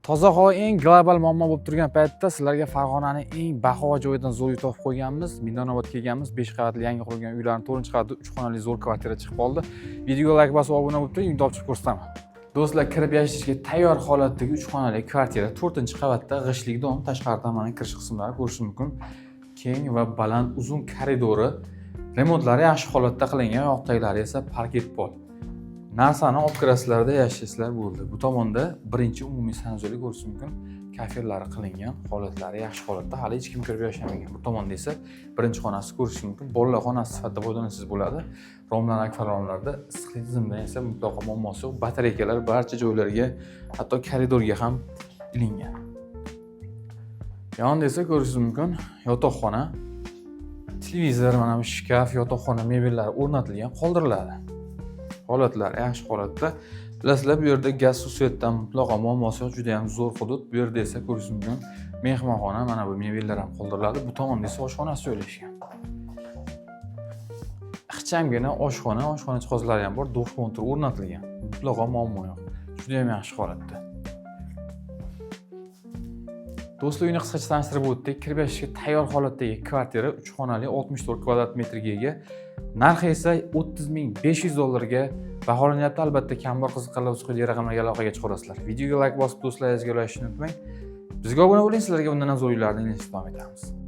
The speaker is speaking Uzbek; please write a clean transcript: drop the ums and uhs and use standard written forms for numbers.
Toza havo eng global muammo bo'lib turgan paytda sizlarga Farg'onani eng bahavo joyidan zo'r uy topib qo'yganmiz. Mindonobodga kelganmiz. 5 qavatli yangi qurilgan uylarning 4-qavatida 3 xonali zo'r kvartira chiqib qoldi. Videoga layk bosib, obuna bo'lib turing, uyni topib chiqib ko'rsataman. Do'stlar, kirib yashashga tayyor holatdagi 3 xonali kvartira 4-qavatda, g'ishtlik dom, tashqaridan mana kirish qismlari ko'rish mumkin. Keng va baland uzun koridori, remontlari yaxshi holatda qilingan, yoqdaglari esa parket pol. Narsani olib kirasizlarda, yashaysizlar, bo'ldi. Bu tomonda birinchi umumiy санузел i ko'rish mumkin. Kafellari qilingan, holatlari yaxshi holatda, hali hech kim kirib yashamagan. Bu tomonda esa birinchi xonasi ko'rish mumkin. Bolalar xonasi sifatida foydalansangiz bo'ladi. Romlar akfa romlarda, issiqlik tizimidan esa mutlaqo muammosi yo'q. Batareykalar barcha joylarga, hatto koridorga ham ilingan. Yonida esa ko'rishingiz mumkin yotoqxona, televizor, mana bu shkaf, yotoqxona mebellari o'rnatilgan, qoldiriladi. Holatlari yaxshi holatda. Bilasizlar, bu yerda gaz, suv, свет dan mutlaqo muammosi yo'q, juda ham zo'r hudud. Bu yerda esa ko'rishingiz mumkin mehmonxona, mana bu mebellar ham qoldiriladi. Bu tomonda esa oshxonasi joylashgan. Ixchamgina oshxona, oshxona jihozlari ham bor, двухконтур o'rnatilgan. Mutlaqo muammo yo'q. Juda ham yaxshi holatda. Do'stlar, uyni qisqacha tanishtirib o'tdik. Kirib yashashga tayyor holatdagi kvartira, 3 xonali, 64 kvadrat metrga ega. Narxi esa 30 500 dollarga baholanyapti. Albatta, kamroq qiziqqanlar bo'lsa, quyidagi raqamlarga aloqaga chiqarasizlar. Videoga layk bosib, do'stlaringizga ulashishni unutmang. Bizga obuna bo'ling, sizlarga bundan ham zo'r uylarni davom etamiz.